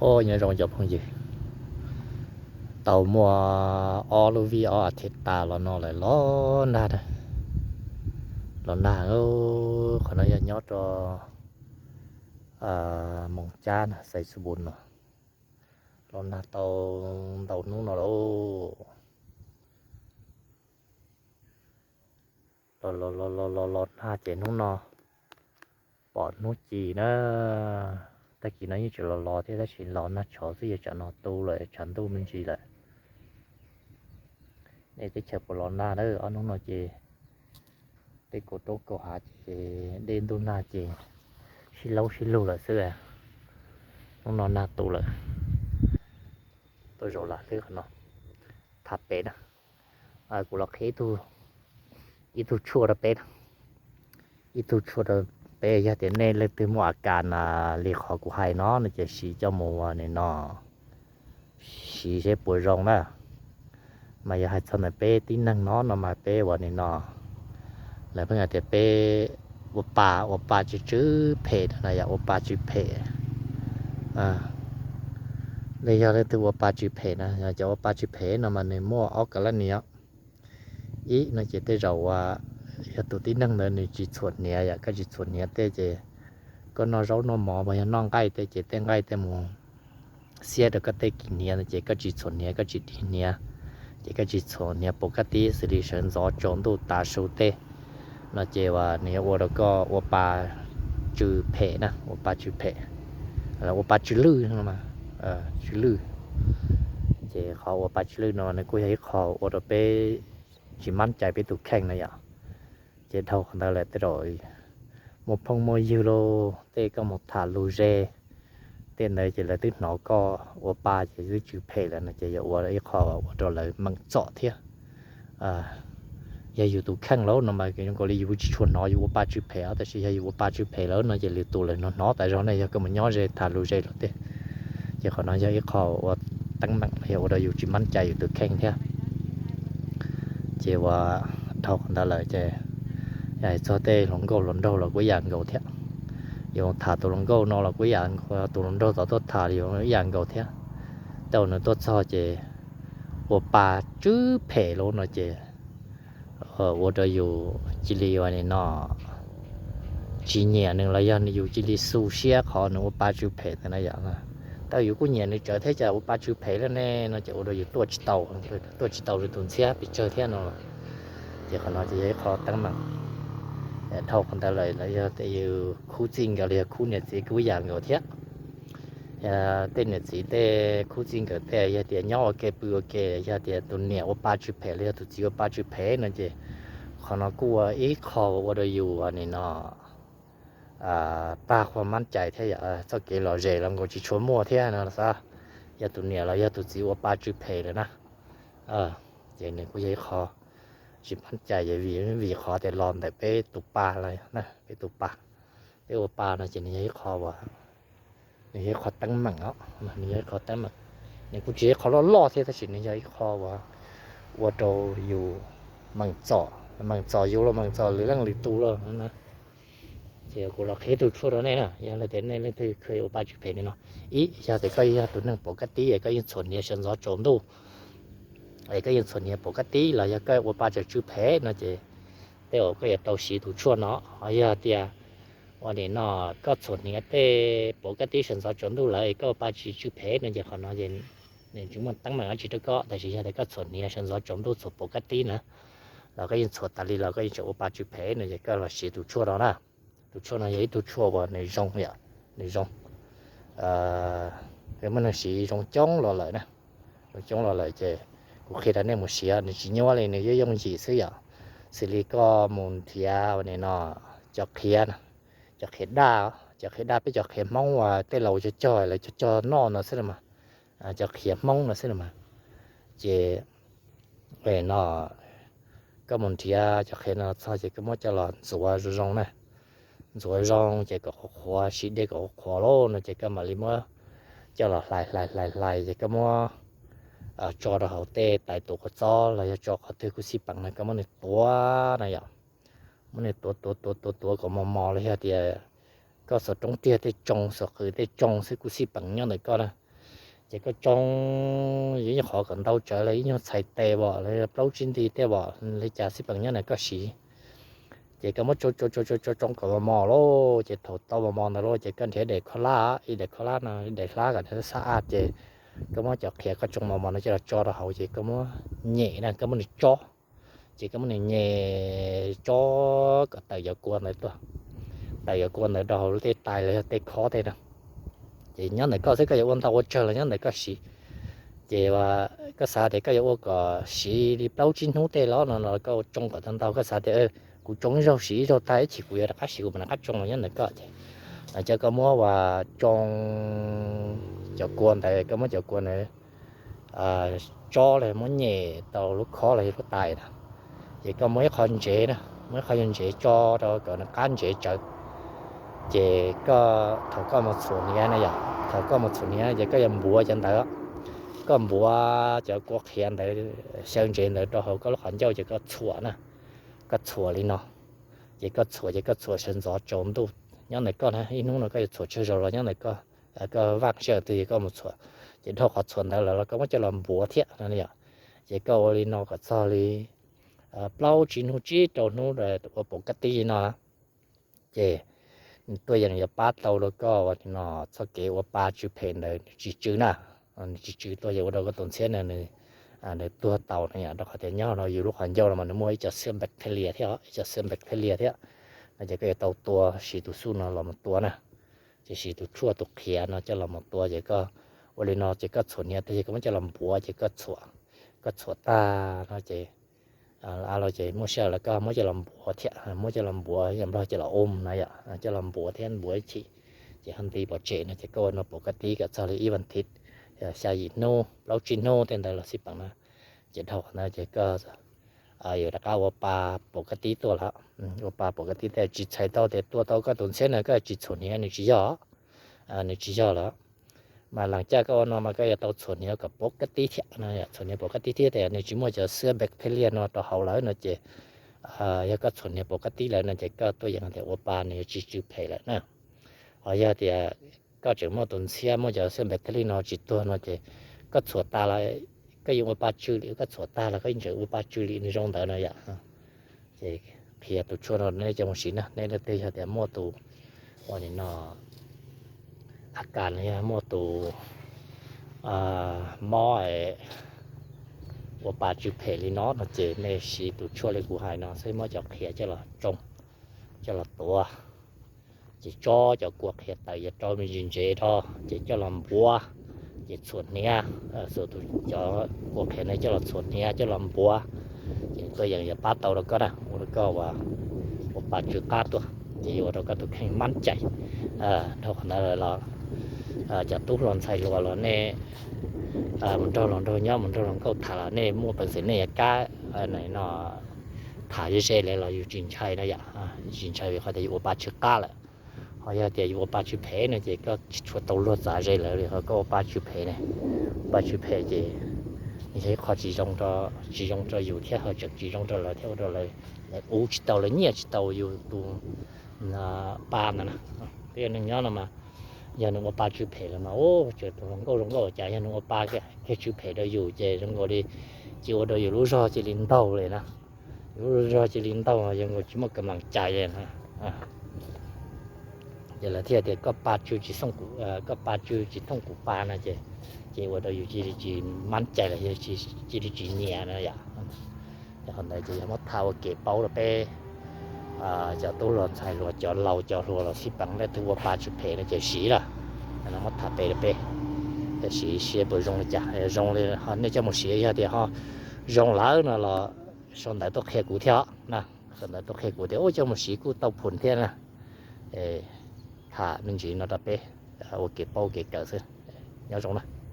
Au, nyob zoo cov phooj ywg, tau muaj ob lub vij ob as thiv tas los no lawm los nag, los nag. Qhov no yog nyob rau Moos Cab na, Xais Xus Npus no, los nag tau ntau hnub no lawm. Los los los los los los nag ces hnub no pom hnub ci na. Tag kis no yeej tseem los los thiab tab sis los nag tshauv xwb, yog tsam no tu lawm tshav ntuj me ntsis lawm. Nej teb chaws puas los nag na? Ob hnub no ces tej kaum roob kaum hav ces dej ntuj nag ces sib laub sib lug lawm xwb. Hnub no nag tu lawm. Tuaj zaum lam hlwb qhov no, tham pem na. Kuv los qhia ib tug tshuaj rau peb, ib tug tshuaj rau peb. Yog tias nej leej twg muaj a kas li qhov kuv hais no no ces siv coj mus ua nim no, siv seb puas zoo na. Mas yog hais txog ntawm peb tib neeg no no mas peb ua nim no, lawv pheej hais tias peb ua pa, ua pa tsw tsw phem no na, yog ua pa tsw phem. Nej yog leej twg ua pa tsw phem na, cov ua pa tsw phem no mas nws muaj ob kas laj niam. Ib no ces tej zaum uas yog tus tib neeg ntawd nws tsis txhuam hniav, yam koj tsis txhuam hniav tej ces koj noj zaub noj mov, yog noj nqaij tej ces tej nqaij tej mus xiab rau koj tej kis hniav no ces koj tsis txhuam hniav, koj tsis dim hniav, ces koj tsis txhuam hniav puas kaj tib xws li sawv ntxov tsaus ntuj tav su tej no ces uas nws yuav ua rau koj ua pa tsw phem na, ua pa tsw phem, ua pa tsw lwj no, tsw lwj. Ces qhov ua pa tsw lwj no nws kuj yog ib qho ua rau peb tsis mab cai peb tus kheej na yom. Ces dhau qhov ntawd lawm tej zaum muaj phooj muaj ywg los tej koj mus tham lus ze tej ntawd ces lawv twb hnov koj ua pa ces twb tsw phem lawm no ces yog ua ib qho ua rau lawv meem txom thiab. Yog yus tus kheej lawm no mas zoo nkaus li yus tsis tshua hnov yus ua pa tsw phem os, tab sis yog yus ua pa tsw phem lawm no ces lwm tus lawv hnov hnov tas zog ne, yog koj mus nyob ze tham lus ze los tej. Ces qhov no yog ib qho ua teeb meem los yog ua rau yus tsis mab cai yus tus kheej thiab. Ces uas dhau qhov ntawd lawm ces hais txog tej hluas nkauj hluas nraug los kuj ib yam nkaus thiab. Yus tham tus hluas nkauj no los kuj ib yam nkaus, tus hluas nraug tod tuaj tham yus ib yam nkaus thiab. Tej zaum nws tuaj txog ces ua pa tsw phem lawm no ces ua rau yus cia li ua nim no tsis nyiam nws los yog yus cia li xu siab qhov nws ua pa tsw phem ntawd na yom. Tej zaum yus kuj nyiam nws tsawv thiab cas ua pa tsw phem lawm ne no ces ua rau yus tuaj tsis tau, tuaj tsis tau rau tus ntxhiab pes tsawg thiab no. Ces qhov no ces yog ib qho teeb meem. Dhau qhov ntawd lawm los yog tias yus khub txij nkawm los yog khub niam txiv kuj ib yam nkaus thiab. Tej niam txiv tej khub txij nkawm tej yog tias nyob ua ke pw ua ke, yog tias tus niam ua pa tsw phem los yog tus txiv ua pa tsw phem no ces qhov no kuj ua ib qho ua rau yus nim no tag qhua mab cai thiab yom, txoj kev lom zem los nkaus tsis tshua muaj thiab no xav. Yog tus niam los yog tus txiv ua pa tsw phem lawm na, ces nws kuj yog ib qho tsis mab cai vim, vim qhov tias los ntawm peb tus pa lawm, peb tus pa. Peb ua pa no ces nws yog ib qho, nws yog ib qho teeb meem os, nws yog ib qho teeb meem. Nws kuj tsis yog ib qho loj loj thiab tab sis nws yog ib qho uas ua rau yus meem txom, meem txom yus los meem txom lwm leej lwm tus los na. Ces kuv los qhia tus tshuaj rau nej na, yog tias nej leej twg kheev ua pa tsw phem li no, ib yog tias koj yog tus neeg pom kab tib es koj yeej txhuam hniav sawv ntxov tsaus ntuj, es koj yeej txhuam hniav pom kab tib los yog koj ua pa tseem tsw phem no ces tej zaum koj yuav tau siv tus tshuaj no. Yog tias ua nim no koj txhuam hniav tej pom kab tib sawv ntxov tsaus ntuj lawm es koj ua pa tsis tsw phem no ces qhov no ces nws tsis muaj teeb meem dab tsi rau koj. Tab sis yog tias koj txhuam hniav sawv ntxov tsaus ntuj txhuam pom kab tib na, los koj yeej txhuam tas li los koj yeej tseem ua pa tsw phem no ces koj los siv tus tshuaj no na. Tus tshuaj no yog ib tug tshuaj uas nws zoo yom, nws zoo, muaj neeg siv zoo coob los lawm na. Zoo coob los lawm ces kuv qhia rau nej mus siv, nws tsis nyuaj li, nws yooj yooj yim xwb yom. Xws li koj mus nrhiav ua nim no cov qhiav, cov qhiav daj, cov qhiav daj peb cov qhiav Hmoob uas tej laus cog cog lawv cog cog noj no xwb los mas, cov qhiav Hmoob no xwb los mas. Ces no koj mus nrhiav cov qhiav no txog ces koj muab coj los ntxuav zoo zoo na, ntxuav zoo ces kom qhuav qhuav, siv dej kom qhuav qhuav lauj no ces koj mam li muab coj los hlais hlais hlais hlais ces koj muab tso rau hauv tej tais tuav kua txob los yog tso qhov twg kuj xij peem na, koj muab nws tuav na yom. Muab nws tuav tuav tuav tuav tuav kom mos mos los yog tias koj xuas roob tiag tej tsoo, xuas qws tej tsoo xwb kuj xij peem nyob ntawm koj na. Ces koj tsoo ib nyuag qhov kom ntau tsawv los ib nyuag txhais tes vom los plaub tsib nti tej vom li cas xij peem nyob ntawm koj siv. Ces koj muab tsoo tsoo tsoo tsoo tsoo kom mos mos lauj, ces thaum tau mos mos ntawd lauj ces koj nrhiav daim khaub hlab, ib daim khaub hlab no, daim hlab kom nws xab ab, ces koj muab cov qhiav koj tsoo mos mos no coj los tso rau hauv ces koj muab nyem na, koj muab nws tsob, ces koj muab nws nyem tsob kom tawm cov kua ntawd tuaj, tawm cov kua ntawd rau hauv tej tais los yog tej khob tej na. Ces nyob ntawm koj xwb, koj yuav ua ntau ua tsawg los nyob ntawm koj siv. Ces koj xav tias koj yuav ua kom siv li plaub tsib hnub tej los no los koj tsoo kom tau ntau, koj xav tias kuv tsoo ib zaug siv ib zaug tag ib chim kuv yuav rov qab siv kuv mam rov qab tsoo los nyob ntawm koj. Ces cov koj muab ua tsoo cov kua ntawd, koj muab cov kua ntawd tsob los muab nyem tau lub khob los yog lub tais na, ces koj muab ib qho ntsev na, muab ib qho ntsev tso rau kom nws qab ntsev tsawv. Ces koj thaum koj mus txhuam hniav na yom, thaum koj mus txhuam hniav ces koj yuav npuav cov ntawd, koj npuav cov kua qhiav ntawd, xyaw ntsev ntawd rau hauv koj lub qhov ncauj ces koj txhuam na, koj txhuam li no. Ces koj txhuam ces koj txhuam sawv ntxov tsaus ntuj nyob ntawm koj na, ib hnub no koj yuav txhuam tsawg zaus los nyob ntawm koj, koj vaj sij hawm twg ces koj mus txhuam. Ces dhau qhov txhuam ntawd lawm los koj muab coj los npuav thiab no yom. Ces koj ua li no kom txog li plaub tsib hnub, tsib rau hnub ua pom kab tib li no, ces nws tuaj yeej yuav pab tau rau koj ua li no, txoj kev ua pa tsw phem ntawd nws tsis tsw na, nws tsis tsw tuaj yeej ua rau koj tus ntxhiab no nws tuag tau no yom, rau qhov tias nyob rau yus lub qhov ncauj no mas nws muaj ib co xwb bacteria thiab, ib co xwb bacteria thiab no ces koj yuav tau tua siv tus xuj no los mus tua na, ces siv tus tshuaj tus qhiav no coj los mus tua ces koj ua li no ces koj txhuam hniav tag ces koj muab coj los npuav ces koj txhuam, koj txhuam tag no ces a los ces muaj sij hawm los koj muab coj los npuav thiab, muab coj los npuav yam nplog ces los um no yom, coj los npuav thiab npuav ib chim, ces ho nti pov tseg no ces koj ua no pom kab tib kom txog li ib vas thiv, xya yim hnub plaub tsib hnub tej ntawd los xij peem na, ces dhau qhov ntawd ces koj yuav rov qab ua pa pom kab tib tuaj lawm. Ua pa pom kab tib tej tsis txhais tau tias tua tau koj tus ntxhiab no koj tsis txhuam hniav nws tsis yog, nws tsis yog lawm. Mas leej caj koj ua no mas koj yuav tau txhuam hniav kom pom kab tib thiab no, txhuam hniav pom kab tib thiab tias nws tsis muaj cov xwb bacteria no rau hauv lawm no ces yog koj txhuam hniav pom kab tib lawm no ces koj tuaj yeem tias ua pa nws yuav tsis tsw phem lawm na. Ho yog tias koj tseem muaj tus ntxhiab muaj cov xwb bacteria no tsis tuag no ces koj txhuam tas los koj yeej ua pa tsw li, koj txhuam tag los koj yeej tseem ua pa tsw li nws zoo ntawd no yom. Ces qhia tus tshuaj no nej coj mus siv na, nej leej twg yog tias muaj tus ua li no a kas no yog muaj tus mob ua pa tsw phem li no no ces nej siv tus tshuaj li kuv hais no xwb, muab cov qhiav coj los tsoo, coj los tuav, ces tsob cov kua qhiav tawm yav rau me ntsis ntsev rau ces coj los npuav, ces txhuam hniav, cov kua qhiav no coj los txhuam hniav coj los npuav, ces tuaj yeem yuav pab tau rau koj na, ua rau koj ua pa tsw qab tuaj ces yuav ua rau koj tus kheej mab cai. Dhau qhov ntawd los cov tub hluas ntxhais hluas los nej mus nrog hluas nraug nyob mus nrog hluas nkauj tham los nej muaj peev xwm nej yuav kab no tham ze ze lawv los yus tsis ntshai no yom, tsis ntshai vim qhov tias yus ua pa tsw qab lawm. Ho yog tias yus ua pa tsw phem no ces koj tsis tshua tau luag txav ze lawv li, ho koj ua pa tsw phem ne, ua pa tsw phem ces yog ib qho tsis zoo, tsis zoo rau yus thiab ho tseem tsis zoo rau lawv thiab, ua rau lawv ub tsis tau, lawv nyiaj tsis tau yus tus pa ntawd na. Twb yog neeg nyob no mas yog nws ua pa tsw phem lawm mas ub, tseem tus hluas nkauj zoo nkauj cas yog nws ua pa kiag tsw phem rau yus ces zoo nkaus li cia ua rau yus lub zog cia li ntaug li na. Yus lub zog cia li ntaug, yus nkaus tsis muaj kam lam cai li na. Ces lawv thiaj tias koj pa tsw tsis thooj kuv pa no ces, ces ua rau yus cia li tsis mab cai los yog cia li tsis nyiam no yom. Ces qhov ntawd ces yog muab tham ua kev paub rau peb cov tub hluas ntxhais hluas, cov laus cov hluas los xij peem, leej twg ua pa tsw phem no ces siv lawm. Muab tham pem rau peb, siv siab puas zoo li cas, zoo li nej coj mus siv, yog tias ho zoo lawm no los sau ntawv tuaj qhia kuv thiab na. Sau ntawv tuaj qhia kuv tias ub, coj mus siv kuj tau phum thiab na. Tham me ntsis no rau peb ua kev paub kev kawm xwb. Nyob zoo na.